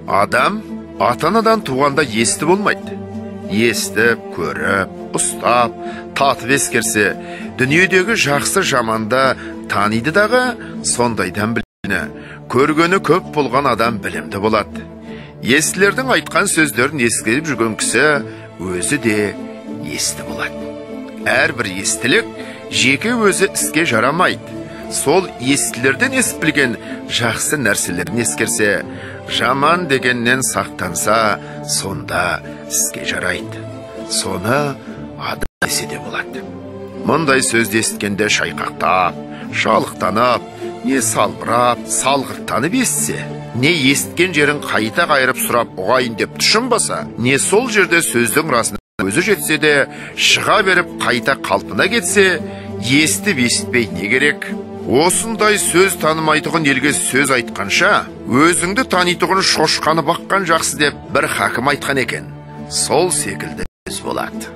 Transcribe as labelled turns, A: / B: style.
A: Адам ата-анадан туғанда есті болмайды. Естіп, көріп, ұстап, татып ескерсе, дүниедегі жақсы жаманды таниды дағы, сондайдан білгені, көргені көп болған адам білімді болады. Естілердің айтқан сөздерін ескеріп жүрген кісі өзі де есті болады. Әрбір естілік жеке өзі іске жарамайды. Сол естілерден естіп білген жақсы нәрселерін ескерсе, жаман дегеннен сақтанса, сонда іске жарайды. Соны адам десе де болады. Мұндай сөзді есіткенде шайқақтап, шалықтанып, не салбырап, салғырттанып естісе, не естіген жерін қайта қайырып сұрап ұғайын деп тұшынбаса, не сол жерде сөздің расына өзі жетсе де, шыға беріп қайта қалпына кетсе, естіп естпей не керек? Осындай сөз танымайтұғын елге сөз айтқанша, өзіңді танитұғын шошқаны баққан жақсы деп бір хакім айтқан екен. Сол секілді сөз болады.